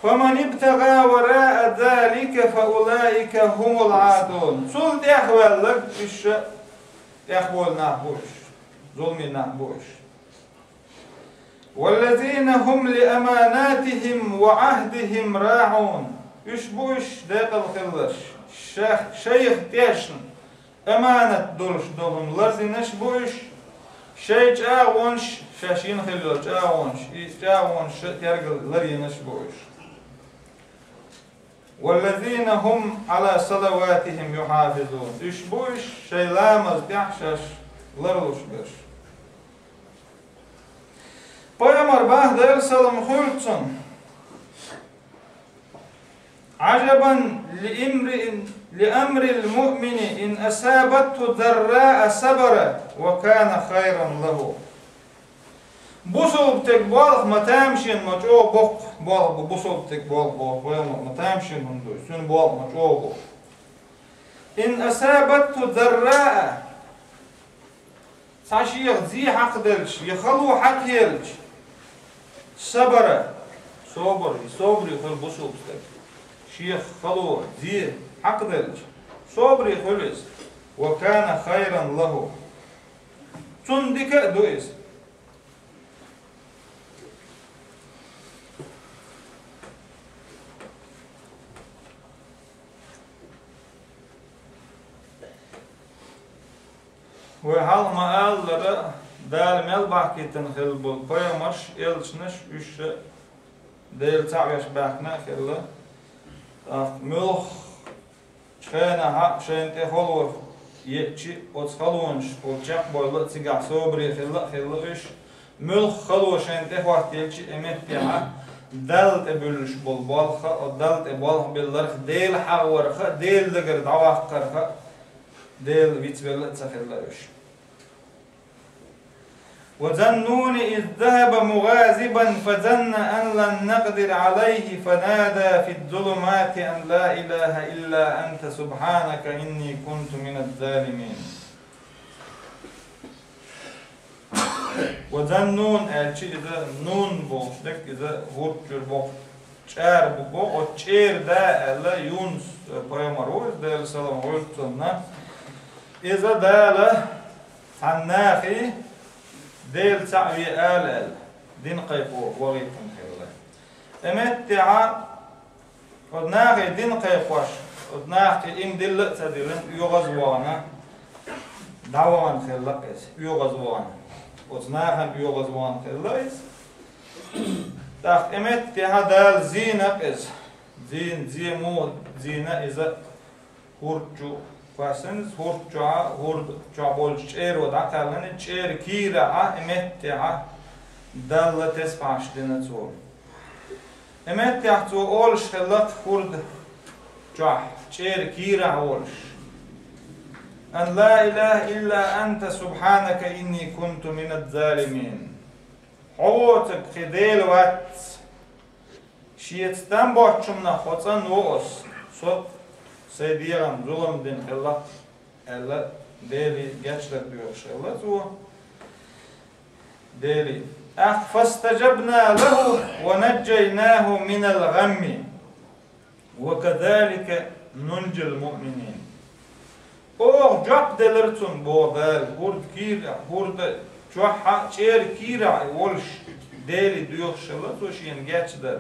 «Фаман ибтагӀа вараа залика фа улаика хумул Ӏадун». Цул тӀехваьлларг уьш ша тӀехволу нах бу уьш, зуламе нах бу уьш. «Валлазина хум ли аманатихим ва Ӏахдихим раъун». Уьш бу уьш декъала хилларш, ша-, шайх тешна аманат долуш долун ларзинаш бу уьш, шайн чӀагӀонаш, шаьш йина хилла йолу чӀагӀонаш, и чӀагӀонаш ша тергал ларйинаш бу уьш. «Валлазина хум Ӏала салаватихим юхьафизун». Уьш бу уьш шайн ламаз тӀехь шаьш ларлуш берш. Пайхамар боху, Делан салам хуьлда цунна: «Ӏажабан ли имриин, ли амрил муъмини, ин асабатху дарраа сабара ва кана хайран лаху». Бусулба стеган болх ма тамашийна ма чӀогӀа боккха болх бу, бусулба стеган болх боху, вайна ма тамашийна хӀума ду, цуьнан болх ма чӀогӀа бу. «Ин асабатху дарраа», цхьа шех зе хьакхаделча, я хало хьакхаелча, Сабара, собар, собаре хуьлу бусулба стаг. Шех хало, зе хьакхаделча, собаре хуьлу иза. Ва кана хайран лаху. Цунна дика а ду иза. Вай хьалха ма-аллара, Дала мел бахкийтина хилла болу пайхамарш, элчанаш, уьш Делан цхьаъ веш баьхкина а хилла. ТӀаккха муьлххачу хенахь а шайна тӀе хало еъча, оцу халонашкахула чекхбевлла а, цигахь собаре хилла а хилла уьш. Муьлхха хало шайна тӀе хӀоттаелча, и меттехь а Далла тӀе буьллуш болу болх а, Далла тӀе болх билларх, Дела хьахаварх а, Делан дагара дӀаваккхарх а, Дела вицвелла а ца хилла уьш. وذا النون إذ ذهب مغاضبا فظن أن لن نقدر عليه فنادى في الظلمات أن لا إله إلا أنت سبحانك إني كنت من الظالمين. Ва заннун аьлча, иза нун бохуш дерг, иза хӀурд чуьра боху чӀара бу боху, оцу чӀера да аьлла, Юнус, э, пайхамар ву иза, Делан салам хуьлда цунна. Иза Дала цхьана нахе Дела цхьаъ ве ала аьлла, дин кхайкхо вахийтина хилла. И меттехь а Оцу нахе дин кхайкхош, оцу нахе иман дилла а ца диллина, оьгӀазвахана, дӀавахана хилла иза, оьгӀазвахана. Оцу нахана оьгӀазвахана хилла иза. ТӀаккха и меттехь а Дала зийна иза. Зийна, зе муха зийна иза хӀурд чу кхоьссина иза, хӀурд чохь а, хӀурд чохь болчу чӀеро дӀакхаьллина иза, чӀеран кийрахь а, и меттехь а Далла тесбихьаш дина цо. И меттехь цо олуш хилла хӀурд чохь, чӀеран кийрахь волуш: «Ан ла илаха илла анта субханака инни кунту миназ-залимин». Хьо воцург кхин Дела вац. Шеца там боцучунах хьо цӀанву ас. Со сайн дегӀана зулам дина хилла, аьлла, Деле гечдар доьхуш хилла цо. Деле. ТӀаккха «фастаджабна лаху ва наджжайнаху минал гӀамми, ва казалика нунджил муъминин». Оха жоп делира цунна, боху Дала, хӀурда кийра, хӀурда чохь а, чӀеран кийрахь а волуш, Деле доьхуш хилла цо шена гечдар.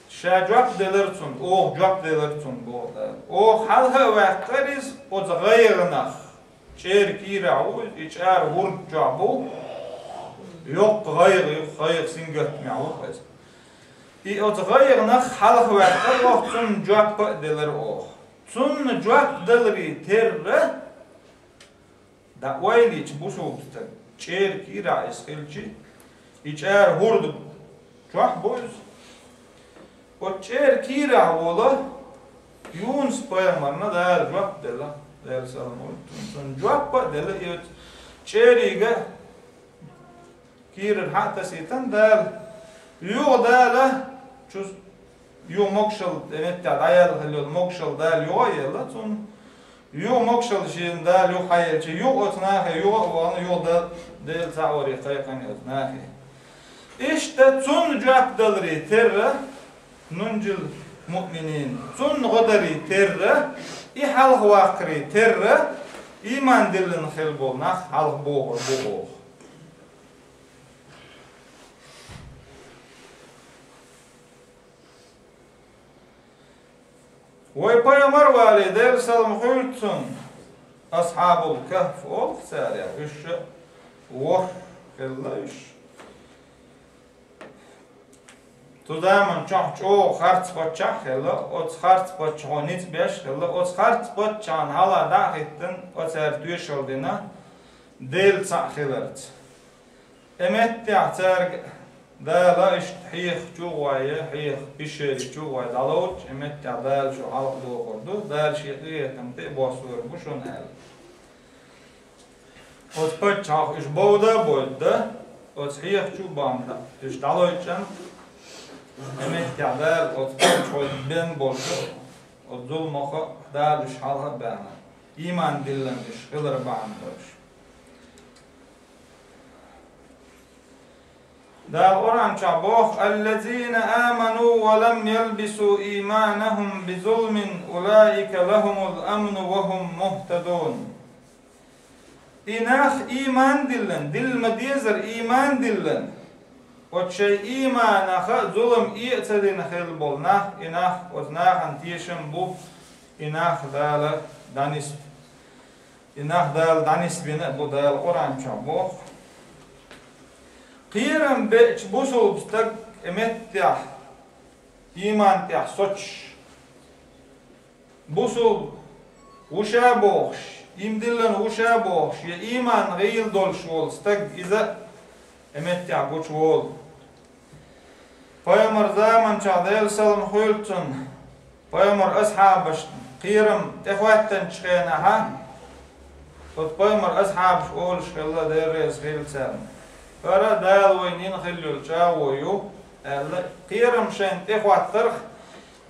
Ша жоп делира цунна, оха жоп делира цунна, боху Дала. Оха хьалха а ваьккхира иза оцу гӀайгӀанах. ЧӀеран кийрахь ву иза, и чӀара хӀурд чохь бу. Йоккха гӀайгӀа ю, гӀайгӀа сингаттамехь ву иза. И оцу гӀайгӀанах хьалха ваьккхира оха, цунна жоп а делира оха. Цунна жоп даларе терра, дӀа ойла йича бусулба стаг, чӀеран кийрахь иза хилча, и чӀара хӀурда чохь бу иза. Оцу чӀеран кийрахь волу Юнус-пайхамарна Дала жоп делла, Делан салам хуьлда цунна. Цунна жоп а делла, и оцу чӀерига кийрара хьа а тасийтина Дала. Юха Дала чу, юха могушалла, тӀе меттехь дӀаяьлла хилла йолу могушалла Дала юха а елла цунна. Юха могушалла шена Дала юха хьаелча, юха оцу нахе юха а вахана, юха Дала, Делан цхьаъ варе кхайкхина оцу нахе. Иштта цунна жоп даларе терра, нунджил муъминин, цунна гӀо даре терра, и хьалха ваккхаре терра, ийман диллина хилла болу нах хьалха бохур бу оха. Вай пайхамар вале, Делан салам хуьлда цунна, Асхьабул Кахф олу царех, уьш ворхӀ хилла уьш. Цу заман чохь чӀогӀа харц паччахь а хилла, оцу харц паччахьо ницкъ беш а хилла, оцу харц паччахьна хьала дӀа а хӀиттина, оцара тоьшалла дина Делан цхьаъ хиларца. И меттехь цаьрга Дала иштта хьеха чу а гӀой, хьеха пещере чу а гӀой дӀалоцуш, и меттехь Дала шу хьалха дохур ду, Дала шен къинхетам тӀе а боссор бу шуна аьлла. Оцу паччахьах уьш бовда а бовда, оцу хьеха чу а бахна, уьш дӀалойчӀан, и меттехь Дала оцу паччахьо бен болчу оцу зуламах а Дала уьш хьалха а баьхна, ийман диллина уьш хилар бахьана долуш. Дала Къуръан чу боху: «Аллазина аману ва лам ялбису иманахум бизулмин, улаика лахумул амну ва хум мухтадун». И нах ийман диллина, дилла ма дезара ийман диллина, оцу шайн ийманах зулам э а ца дина хилла болу нах, и нах оцу нахана тешам бу, и нах Дала дӀанис-, и нах Дала дӀанисбина а бу, Дала Къуръан чохь боху. Кхерам беача бусулба стаг и меттехь, ийман тӀехь соцуш, бусулба ву ша бохуш, ийман диллина ву ша бохуш, я ийман гӀийла долуш волу стаг иза а и меттехь гучуволу. Пайхамар заманчохь, Делан салам хуьлда цунна, пайхамар асхьабашна кхерам тӀехӀоьттинчу хенахь, оцу пайхамар асхьабаш олуш хилла, Дела реза хила царна: «ХӀара Дала вайна йина хилла йолу чӀагӀо ю», аьлла, кхерам шайна тӀехӀоттарх,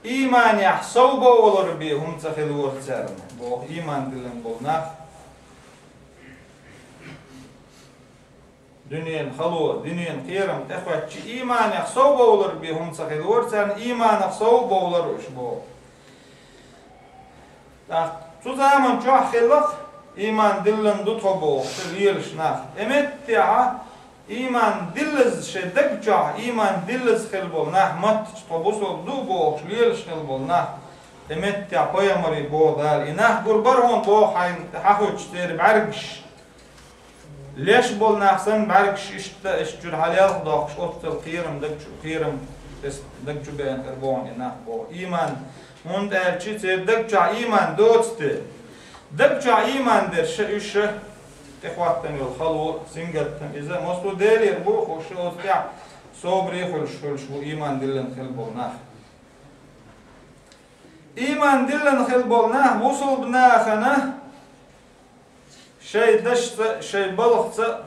ийманехь сов бовлар бен хӀума ца хилла вара царна, боху ийман диллина болу нах. Дуьненан хало, дуьненан кхерам тӀехӀоьттича, ийманех сов бовлар бен хӀума ца хилла вара царна, ийманах сов бовлар уьш боху. ТӀаккха цу заман чохь хилла-кх, ийман диллина ду тхо бохуш лелаш нах. И меттехь ийман диллаза шайн даг чохь, ийман диллаза хилла болу нах, маттачу тхо бусулба ду бохуш лелаш хилла болу нах. И меттехь пайхамаре боху Дала: «И нах гур бара хьуна боху хьайна хьахуьттуш церан бӀаьргаш». Леш болу нах санна, бӀаьргаш иштта, иштта чуьра хьалелха доккхуш, оццул кхерам даг чу, кхерам тӀе даг чу беана хир бу хьуна и нах боху. Ийман, хӀунда аьлча церан даг чохь ийман доцу те. Даг чохь ийман дерш уьш ша тӀехӀоттина йолу хало, сингаттам иза массо а Делера бу, хӀуш оцу тӀехь собаре хуьлуш, хуьлуш бу ийман диллина хилла болу нах. Ийман диллина хилла болу нах бусулба нахана шайн дашца, шайн балхаца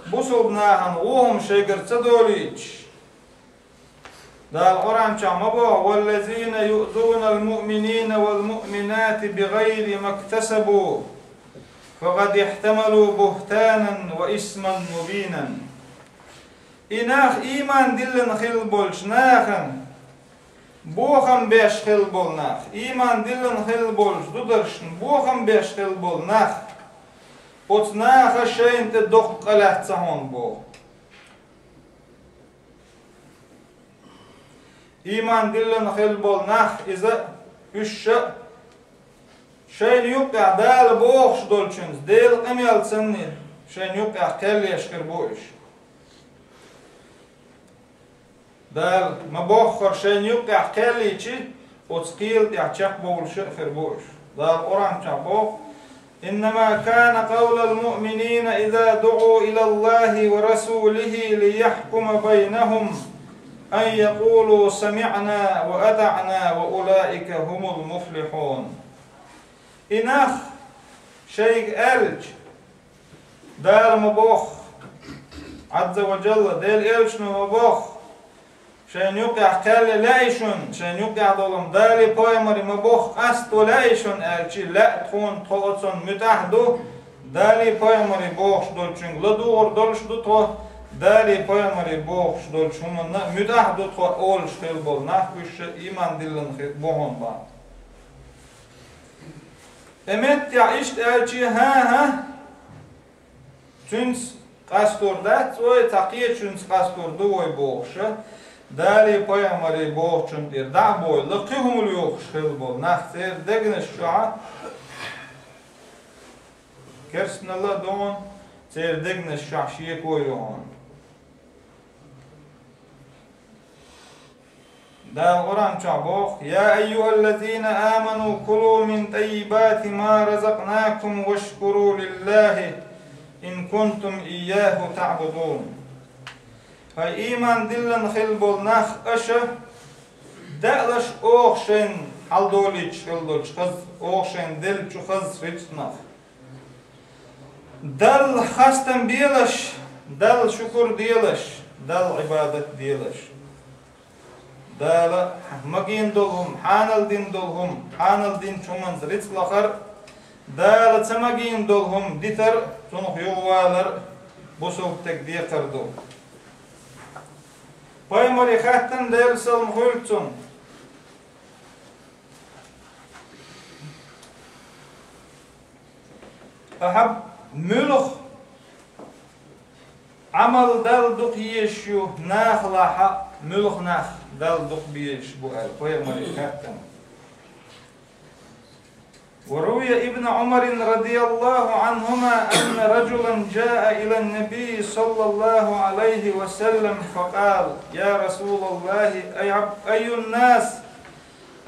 бусулба нахана вон хӀума шайгара ца долуьйтуш. Дала Къуръан чохь ма боху: «Валлазина юъзуна ал-муъминина вал-муъминати бигъайри мактасабу, факъад ихтамалу бухтанан ва исман мубинан». И нах ийман диллина хилла болчу нахана бохам беш хилла болу нах, ийман диллина хилла болчу дударшна бохам беш хилла болу нах, оцу наха шайна тӀе доккха къа лаьцна хьуна боху. Ийман диллина хилла болу нах иза, уьш ша шайна юккъехь Дала бохуш долчуьнца, Делан къамел санна, шайна юккъехь кхел еш хир бу уьш. Дала ма-боххара шайна юккъехь кхел йичи, оцу кхела тӀехь чекхбовлуш а хир бу уьш. Дала Къуръан чохь боху: «Иннама кана къавлал муъминина иза дуъу илаллахи ва расулихи лияхкума байнахум ан якъулу самиъна ва атаъна ва улаика хумул муфлихун». И нах шайга аьлча, Дала ма-бохху, Азза ва Джалла, Делан элчано ма-бохху, шайна юккъехь кхел ян лаьий шуна, шайна юккъехь долу Далий пайхамарий ма-бохху, къасто лаьий шуна аьлчи, лаьа тхуна, тхо оцунна муьтӀахь ду, Далий пайхамарий бохуш долчуьнга ладугӀур долуш ду тхо, Далий пайхамарий бохуш долчу хӀуманна муьтӀахь ду тхо олуш хилла болу нах, уьш ша ийман диллина хи-, бу хьуна бан. И меттехь иштта аьлчи, хӀан-хӀа, цуьнца къастор дац вай, цхьа кхечуьнца къастор ду вай бохуша, Далий пайхамарий бохучунна тӀера дӀа а бовлий, кхин хӀума лоьхуш хилла болу нах церан дегнаш чохь, керстаналла а ду хьуна, церан дегнаш чохь шеко а ю хьуна. Дала Къуръан чохь боху: «Я айюхаллазина аману кулу мин таййибати ма разакнакум вашкуру лиллахи ин кунтум ийяху таъбудун». ХӀай ийман диллина хилла болу нах, аша даалаш оха шайна хьалдолуьйтуш хилла долчу хаза, оха шайна деллачу хаза рицкъанах. Далла хастам белаш, Далла шукур делаш, Далла Ӏибадат делаш. Дала магийна долу хӀума, хьанал дина долу хӀума, хьанал динчу хӀуманца рицкъ лахар, Дала ца магийна долу хӀума дитар, цунах юхавалар бусулба стеган декхар ду. Пайхамаре хаьттина, Делан салам хуьлда цунна: «Ахьаб, муьлха Ӏамал Далла дукха езаш ю нахалахьа, муьлха нах Далла дукха безаш бу?» аьлла, пайхамаре хаьттина. وروي ابن عمر رضي الله عنهما أن رجلا جاء إلى النبي صلى الله عليه وسلم فقال: يا رسول الله، أي، أي الناس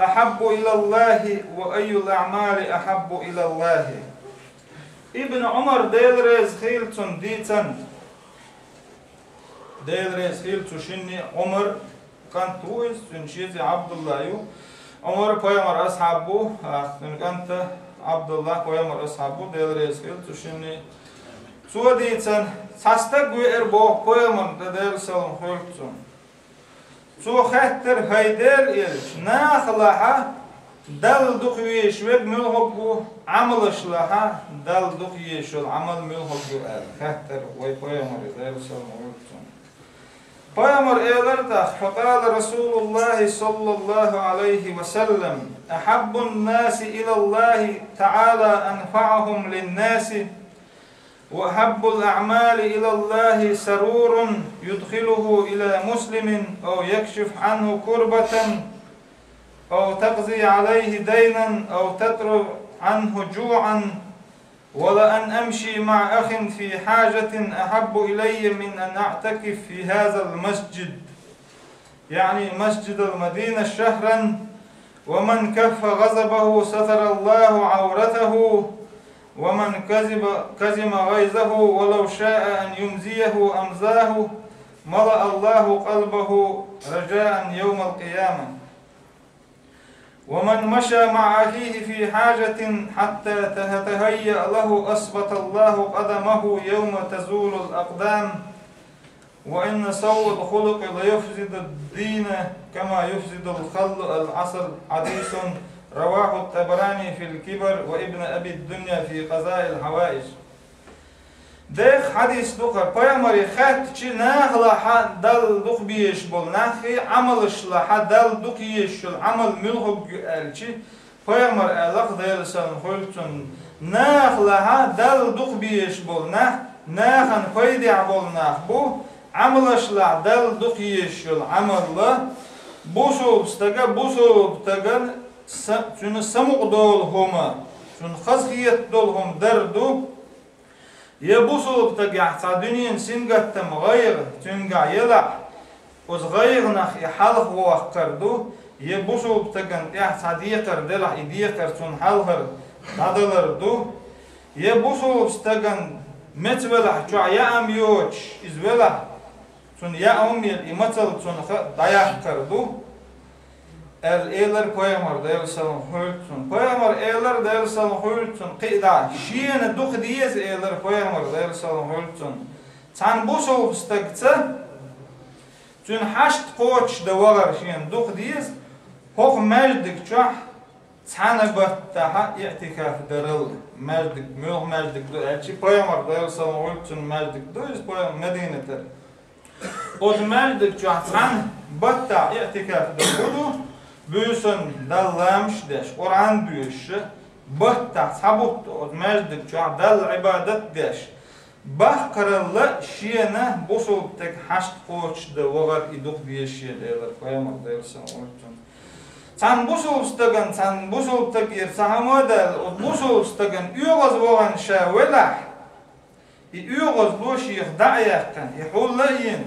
أحب إلى الله، وأي الأعمال أحب إلى الله؟ Ибн Ӏумар, Дела реза хилла цунна, дийцина. Дела реза хилла цу шинне, Ӏумар кӀант ву иза, цуьнан шен зе Ӏабдулла ю. Ӏумар пайхамар асхьаб ву, а, цуьнан кӀант Ӏабдулла пайхамар асхьаб ву, Дела реза хилла цу шинне. Цо дийцина, цхьа стаг веара боху пайхамарна тӀе, Делан салам хуьлда цунна. Цо хаьттира: «ХӀай Делан элча, нахалахьа Далла дукха везаш верг муьлхарг ву, Ӏамалашлахьа Далла дукха езаш йолу Ӏамал муьлхарг ю?» аьлла, хаьттира вай пайхамаре, Делан салам хуьлда цунна. Пайхамар элира тӀаккха: فقال رسول الله صلى الله عليه وسلم: أحب الناس إلى الله تعالى أنفعهم للناس، وأحب الأعمال إلى الله سرور يدخله إلى مسلم أو يكشف عنه كربة أو تقضي عليه دينا أو تطرد عنه جوعا، ولأن أمشي مع أخ في حاجة أحب إلي من أن أعتكف في هذا المسجد، يعني مسجد المدينة، شهرا، ومن كف غضبه ستر الله عورته، ومن كذب، كظم غيظه ولو شاء أن يمضيه أمضاه، ملأ الله قلبه رجاء يوم القيامة. ومن مشى مع أخيه في حاجة حتى تتهيأ له أثبت الله قدمه يوم تزول الأقدام، وإن سوء الخلق ليفسد الدين كما يفسد الخل العسل. حديث رواه الطبراني في الكبر وابن أبي الدنيا في قضاء الحوائج. Дехха хьадис ду-кх, пайхамаре хаьттича, нахалахьа Далла дукха безаш болу нах и Ӏамалашлахьа Далла дукха езаш йолу Ӏамал муьлхарг ю аьлча, пайхамар аьлла-кх, Делан салам хуьлда цунна: нахалахьа Далла дукха безаш болу нах, нахана пайдехь болу нах бу, Ӏамалашлахь Далла дукха езаш йолу Ӏамал, бусулба стага, бусулба стагана са-, цуьнан самукъа долу хӀума, цунна хазахета долу хӀума дар ду. Я бусулба стагехь цхьа дуьненан сингаттам, гӀайгӀа цуьнгахь елахь, оцу гӀайгӀанах и хьалхаваккхар ду, я бусулба стагана тӀехь цхьа декхар делахь, и декхар цунна хьалхара дӀадалар ду, я бусулба стагана меца велахь, чохь яа хӀума йоцуш иза велахь, цунна яа хӀума елахь, и мацалла цунах дӀаяккхар ду, аьлла элира пайхамар, Делан салам хуьлда цунна. Пайхамар элира, Делан салам хуьлда цунна, кхин а дӀа, шена дукха деза, элира пайхамар, Делан салам хуьлда цунна. Цхьана бусулба стагца цуьнан хьашт кхочушдан вахар шена дукха деза, хӀокху маьждиг чохь цхьана баттахьа иътикаф дарал. Маьждиг, муьлха маьждиг ду аьлча, пайхамар, Делан салам хуьлда цунна, маьждиг ду иза, пайхамар, Мединатара. Оцу маьждиг чохь цхьана баттахь иътикаф дан хӀун ду? Буьйсанна Далла ламазаш деш, Къуръан доьшуш, баттахь цхьа бутт оцу маьждиг чохь Далла Ӏибадат деш, бахкаралла шена бусулба стаг хьашт кхочушдан вахар и дукха деза шена, элира пайхамар, Делан салам хуьлда цунна. Цхьана бусулба стагана, цхьана бусулба стагера цхьа хӀума а даьлла, оцу бусулба стагана оьгӀаз вахана ша велахь, и оьгӀазло шех дӀа а яьккхина, и хьулла а йина,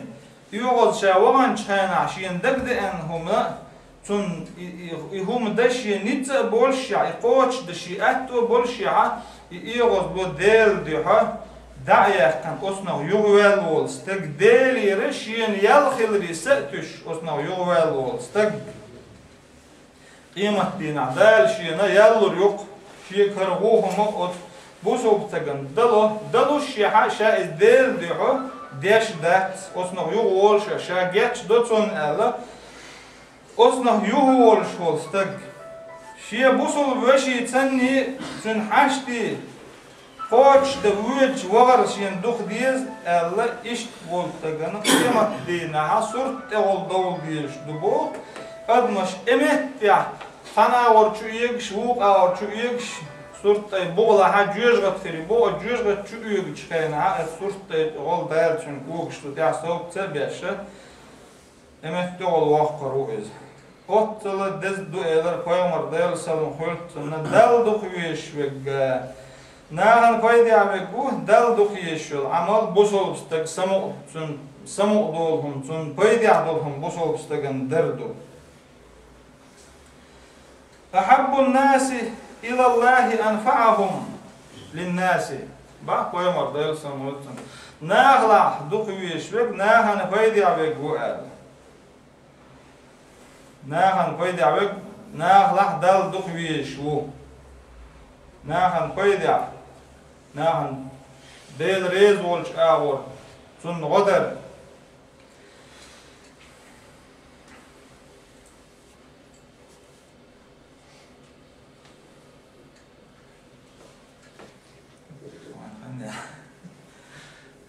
оьгӀаз ша ваханчу хенахь шена дагадеана хӀума, цунна и, и, и хӀума дан шен ницкъ а болушехь, и кхочушдан шен аьтто болушехь, и оьгӀазло Делан дуьхьа дӀа а яьккхина, оцунах юхаваьлла волу стаг Делера шена ял хиларе са а туьсуш, оцунах юхаваьлла волу стаг. Къематдийнахь Дала шена ял лур ю-кх, шега хӀара вон хӀума оцу бусулба стагана дало, далушшехь а ша иза Делан дуьхьа деш дац, оцунах юхаволуш а, ша гечдо цунна аьлла, оцунах юхаволуш волу стаг. Шен бусулба вешицанний, цуьнан хьаштий, Кхочушдан воьдуш вахар шена духа деза аьлла, иштта волчу стагана къематдийнахьа сурт тӀе гӀолла довла дезаш ду боху, адамаш эметта цхьана агӀор чу оьгуш, вукху агӀор чу оьгуш, сурт тӀе бухахь жоьжахати хир ю боху, жоьжахати чу оьгучу хенахь, оцу сурт тӀе гӀолла Дала цуьнан когаш ду тӀехь совгӀат ца беш, эметта тӀе гӀолла воккхур ву иза. Оццул деза ду элира пайхамар, Делан салам хуьлда цунна, Далла дукха везаш верг. Нахана пайдехь верг ву, Далла дукха езаш йолу Ӏамал, бусалба стаг самукъа, цунна самукъа долу хӀума, цунна пайдехь долу хӀума бусалба стагана дар ду. «Ахьаббун-наси илаллахӀи анфаӀахӀум лин-наси». Бах пайхамар, Делан салам хуьлда цунна. Нахалахь дукха везаш верг, нахана пайдехь верг ву аьлла. Нахана пайдехь верг, нахалахь Далла дукха везаш ву. Нахана пайдехь, нахана Дела реза волчу агӀор цунна гӀо дар.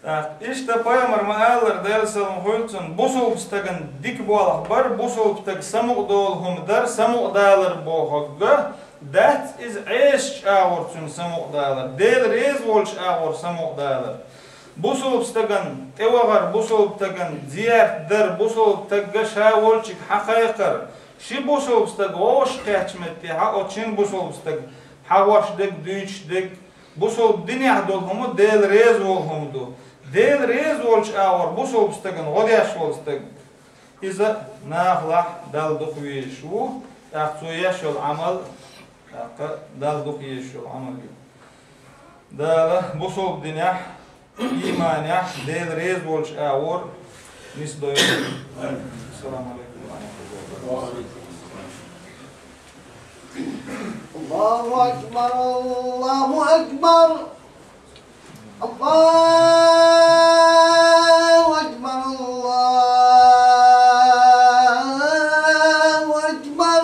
ТӀаккха иштта пайхамар ма-аллара, Делан салам хуьлда цунна, бусалба стагана дика болх бар, бусалба стаг самукъа долу хӀума дар, самукъадалар бохург дац иза, Ӏесачу агӀор цуьнан самукъадалар, Дела реза волчу агӀор самукъадалар. Бусалба стагана тӀевахар, бусалба стагана зиярат дар, бусалба стагга ша волчуьнга хьакхайкхар, ши бусалба стаг вовшах кхаьчча меттехь, оцу шина бусалба стаг хьахош дерг, дуьйцуш дерг, бусалба динехь долу хӀума Дела реза волу хӀума ду. Дела реза волчу агӀор бусалба стагана гӀо деш волу стаг, иза нахалахь Далла дукха везаш ву, тӀаккха цо еш йолу Ӏамал, тӀаккха Далла дукха езаш йолу Ӏамал ю. Дала бусалба динехь, ийманехь, Дела реза волчу агӀор нисдойла. Ассаламу алейкум ва рахматуллахи ва баракатух. الله أكبر، الله أكبر، الله أكبر، الله أكبر.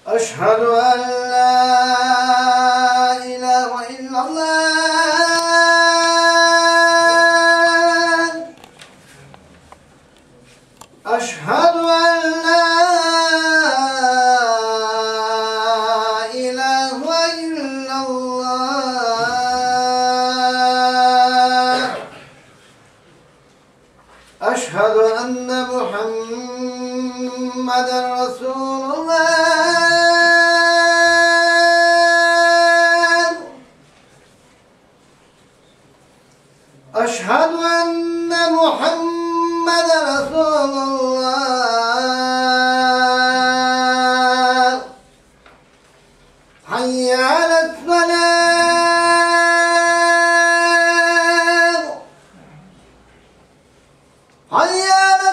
أشهد أن لا إله إلا الله. أشهد أن لا إله إلا الله. أشهد أن محمدا رسول الله. أشهد أن محمدا رسول الله. حي على الصلاة. حي على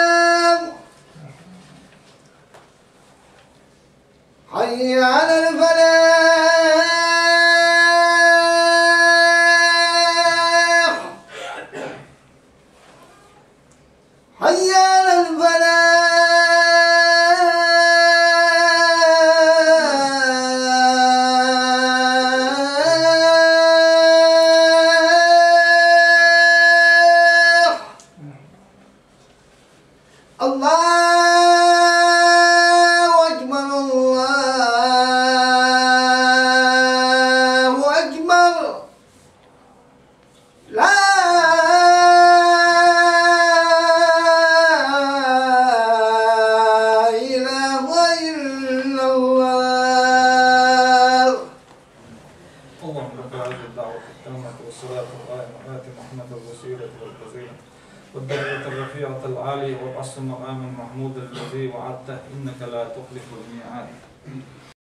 الصلاة. حي على الفلاح. حي على الفلاح. الله أكبر، الله أكبر. لا إله إلا الله. اللهم رب هذه الدعوة التامة والصلاة القائمة آت محمدا الوسيلة والفضيلة والدرجة الرفيعة العالية وابعثه مقاما محمودا الذي وعدته إنك لا تخلف الميعاد.